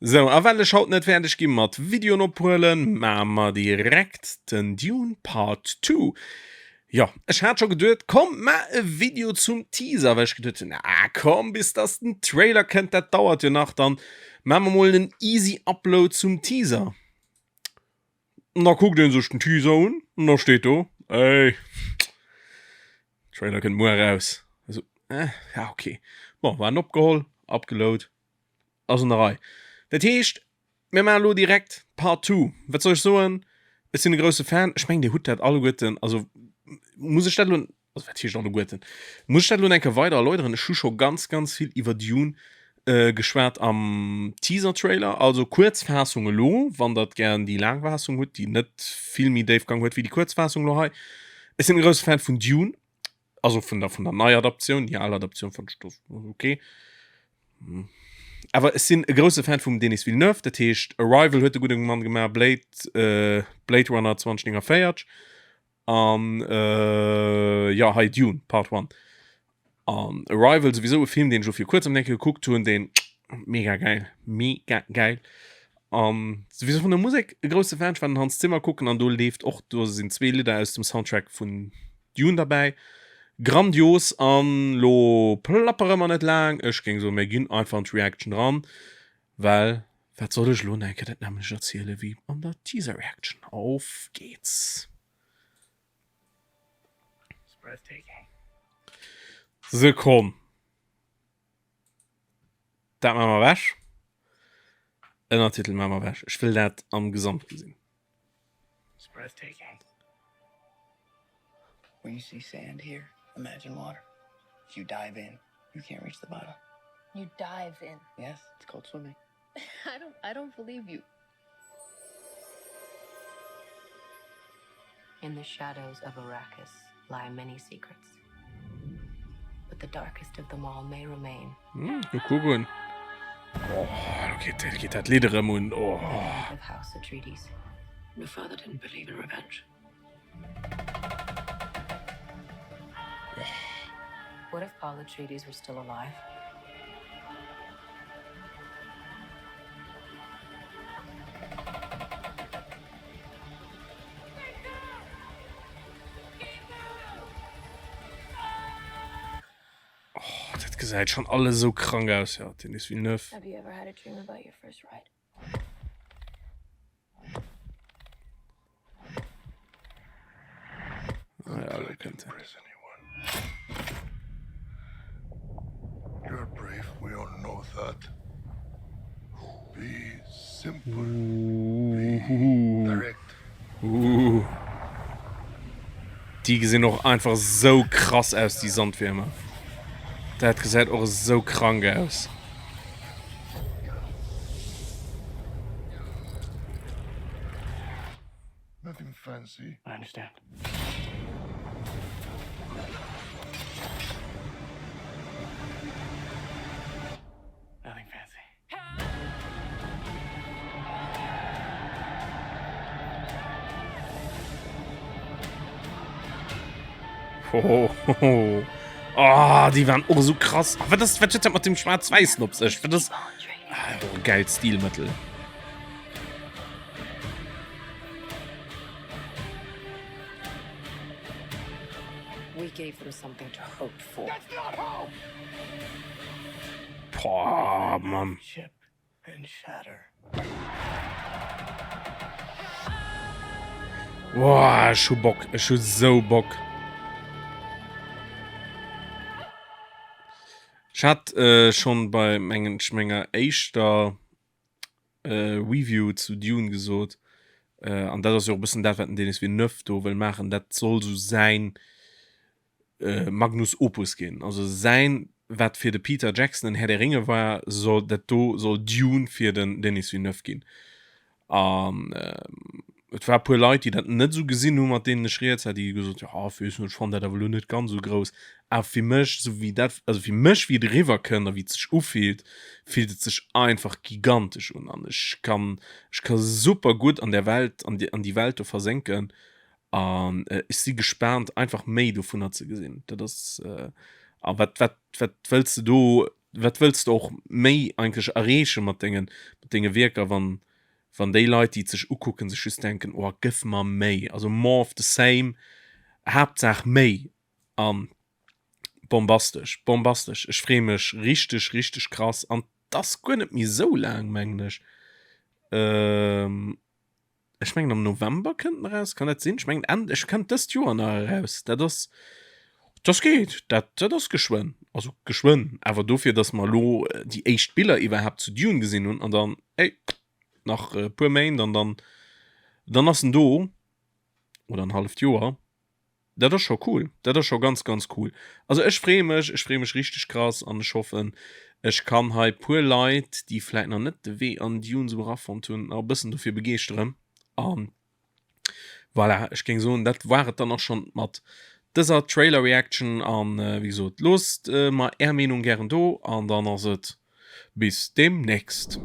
Sou, a well ech haut net fäerdeg gi mat Videoen ophuelen, maache mer direkt den Dune Part 2. Jo, ech hat scho geduet, komm, maach e Video zum Teaser, well ech geduet hunn, ah komm, bis dass den Trailer kënnt, dat dauert jo nach, dann maache mer mol en easy Upload zum Teaser. An da kuckt ee sech den Teaser un an da steet do, ey, Trailer kënnt muer eraus. Also, eh, ja okay. Bon, war en opgeholl, upgeload. Ass an der Rei. Dat heescht, mir maachen elo direkt Part Two. Wat soll ech soen? Ech sinn e grousse Fan. Ech mengen, Dir hutt dat alleguerten. Also muss ech dat elo, also wat heescht alleguerten? Muss ech dat elo eng Kéier weider erläuteren? Ech hu scho ganz, ganz vill iwwer Dune geschwat am Teaser-Trailer. Also Kuerzfaassung elo, wann Der gären déi laang Faassung hutt, déi net vill méi Déifgang huet wéi déi Kuerzfaassung elo hei. Ech sinn e grousse Fan vun Dune. Also vun der, vun der Neiadaptioun, déi al Adaptioun fand ech do okay. Awer ech sinn e grousse Fan vum Denis Villeneuve, dat heescht Arrival huet de gudde Mann gemaach, Blade, äh, Blade Runner 2049 an äh, ja hei Dune Part 1. An Arrival souwisou e Film, deen ech lo fir kuerzem eng Kéier gekuckt hunn, deen mega geil, mega geil. An souwisou vun der Musek e grousse Fan, ech war den Hans Zimmer kucken an do leeft och, do sinn zwee Lidder aus dem Soundtrack vun Dune derbäi. Grandios an lo plappere mer net laang, ech géing soen mir ginn einfach an d'Reaction ran, well wat soll ech lo nach eng Kéier dat nämmlecht erziele wéi an der Teaser Reaction. Auf geht's! Sou komm. Dat maache mer ewech. Ënnertitel maache mer ewech. Ech wëll dat am Gesamt gesinn. It's breathtaking. When you see sand here, imagine water. If you dive in, you can't reach the bottom. You dive in? Yes, it's called swimming. I don't I don't believe you. In the shadows of Arrakis lie many secrets. But the darkest of them all may remain. Mm, lo kuck un. Oh, lo geet, geet dat Lidd erëm un. Oh. Of House Atreides. Your father didn't believe in revenge. What if Paul Atreides were still alive? Oh, dat gesäit schon alles esou krank aus, ja, Denis Villeneuve. Have you ever had a dream about your first ride? Ah, ja, lo kënnt en. You're brave, we all know that. Be simple, be direct. Uh. Déi gesinn och einfach sou krass aus, déi Sandwiermer. Dat gesäit och esou krank aus. Nothing fancy. I understand. Nothing fancy. Hohoho. Oh, déi waren och esou krass. Ah, wat ass, wat huet dat mat dem Schwaarz-Wäissen op sech? Wat ass. Ah, och e geilt Stilmëttel. We gave them something to hope for. That's not hope! Boah, Mann. Chip and shatter. Boah, ech hu Bock. Ech hu sou Bock. Ech hat äh, schon bei mengen, menger éischter äh, Review zu Dune gesot, äh, an dat ass jo och e bëssen dat, wat den Denis Villeneuve do wëll maachen, dat soll sou säin äh, Magnus Opus ginn. Also säin, wat fir de Peter Jackson den Herr der Ringe war, soll dat do soll Dune fir den Denis Villeneuve ginn. An et war e puer Leit, déi dat net esou gesinn hunn, mat deenen ech rieds hat, déi gesot hunn, jo, weess net, ech fannen dat awer elo net ganz esou grouss. Awer fir mech, esou wéi dat, also fir mech, wéi et eriwwerkënnt a wéi et sech ufillt, fillt et sech einfach gigantesch un. An ech kann, ech ka super gutt an där Welt, an déi, an déi Welt do versénken. An ech si gespaant, einfach méi dovunner ze gesinn. Dat ass, a wat, wat, wat wëlls de do? Wat wëlls de och méi eigentlech erreeche mat dengen, mat denge Wierker, wann, wann déi Leit, déi et sech ukucken, sech just denken, oh, gëff mer méi, also more of the same, Haaptsaach méi. An bombastesch, bombastesch. Ech freeë mech richteg, richteg krass. An 't ass guer net méi esou laang, mengen ech. Ech mengen am November kënnt en eraus, kann dat sinn? Ech mengen Enn, ech kënnt dëst Joer nach eraus. Dat ass, das geet, dat, dat ass geschwënn. Also geschwënn, awer dofir, datt mer elo déi éischt Biller iwwerhaapt zu Dune gesinn hunn an dann, ey, nach e puer Méint an dann, dann ass en do, oder en halleft Joer. Dat ass scho cool, dat ass scho ganz ganz cool. Also ech freeë mech, ech freeë mech richteg krass an ech hoffen ech kann hei puer Leit, déi vläit nach net de Wee an Dune sou erafonnt hunn, nach e bëssen dofir begeeschteren. An voilà, ech géing soen, dat war et dann och schonn mat dëser Trailer Reaction an wéi gesot, loosst mer är Meenung gären do an dann ass et bis deemnächst.